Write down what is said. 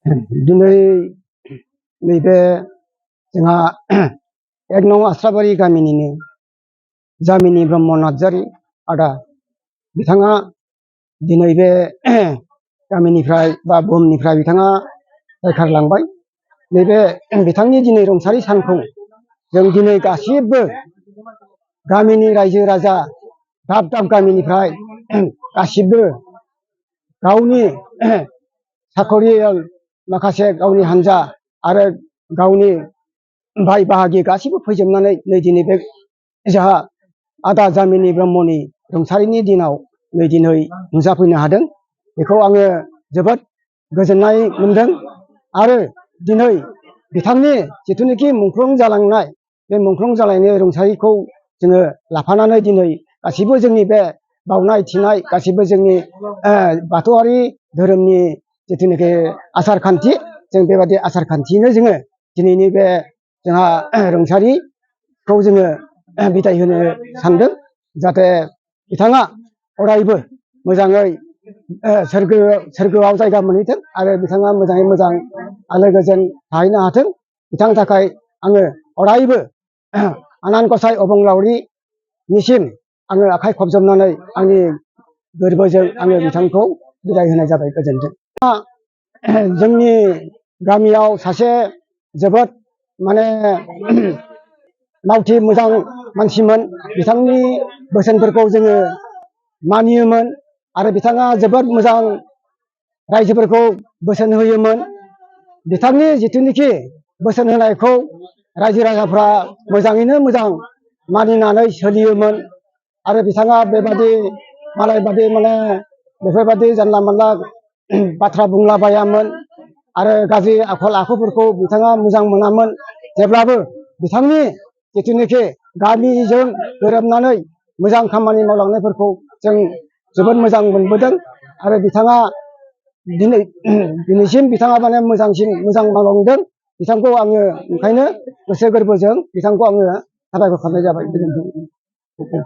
दिनै नैबे जोंहा 1 नं आस्राबारि गामिनिनो जामिनी ब्रह्म नार्जारी आदा बिथाङा दिनै बे गामिनिफ्राय बा बुहुमनिफ्राय बिथाङा जायखारलांबाय। नैबे बिथांनि दिनै रुंसारि सानखौ जों दिनै गासिबो गामिनि रायजो राजा दाब दाब गामिनिफ्राय गासिबो गावनि साखरियाल माखासे गावनि हान्जा आरो गावनि भाई बाहागि गासिबो फैजोबनानै नै दिनै बे जोंहा आदा जामिनी ब्रह्मनि रुंसारिनि दिनाव नै दिनै नुजाफैनो हादों। बेखौ आङो जोबोद गोजोननाय मोनदों आरो दिनै बिथांनि जिथुनिखि मुंख्लं जालांनाय बे मुंख्लं जालांनाय रुंसारिखौ जोङो लाफानानै दिनै गासिबो जोंनि बे बावनाय थिनाय गासिबो जोंनि बाथौआरि धोरोमनि जिथुनिखि आसार खान्थि जों बेबादि आसार खान्थियैनो जोङो दिनैनि बे जोंहा रुंसारिखौ जोङो बिदाय होनो सानदों। जाहाथे बिथाङा अरायबो मोजाङै सोरगोआव जायगा मोनहैथों आरो बिथाङा मोजाङै मोजां आलो गोजोन थाहैनो हाथों। बिथांनि थाखाय आङो अरायबो आनान गसाइ अबंलावरिनिसिम आङो आखाइ खबजबनानै आंनि गोरबोजों आङो बिथांखौ बिदाय होनाय जाबाय। गोजोन्थों। जोंनि गामियाव सासे जोबोद माने मावथि मोजां मानसिमोन। बिथांनि बोसोनफोरखौ जोङो मानियोमोन आरो बिथाङा जोबोद मोजां रायजोफोरखौ बोसोन होयोमोन। बिथांनि जिथुनिखि बोसोन होनायखौ रायजो राजाफ्रा मोजाङैनो मोजां मानिनानै सोलियोमोन आरो बिथाङा बेबादि मालाय बादि माने बेफोरबादि जानला मानला बाथ्रा बुंलाबायामोन आरो गाज्रि आखल आखुफोरखौ बिथाङा मोजां मोनामोन। जेब्लाबो बिथांनि जिथुनिखि गामिजों गोरोबनानै मोजां खामानि मावलांनायफोरखौ जों जोबोद मोजां मोनबोदों आरो बिथाङा दिनैसिम बिथाङा माने मोजांसिन मोजां मावलांदों। बिथांखौ आङो ओंखायनो गोसो गोरबोजों बिथांखौ आङो साबायखर खालामनाय जाबाय। गोजोन्थों।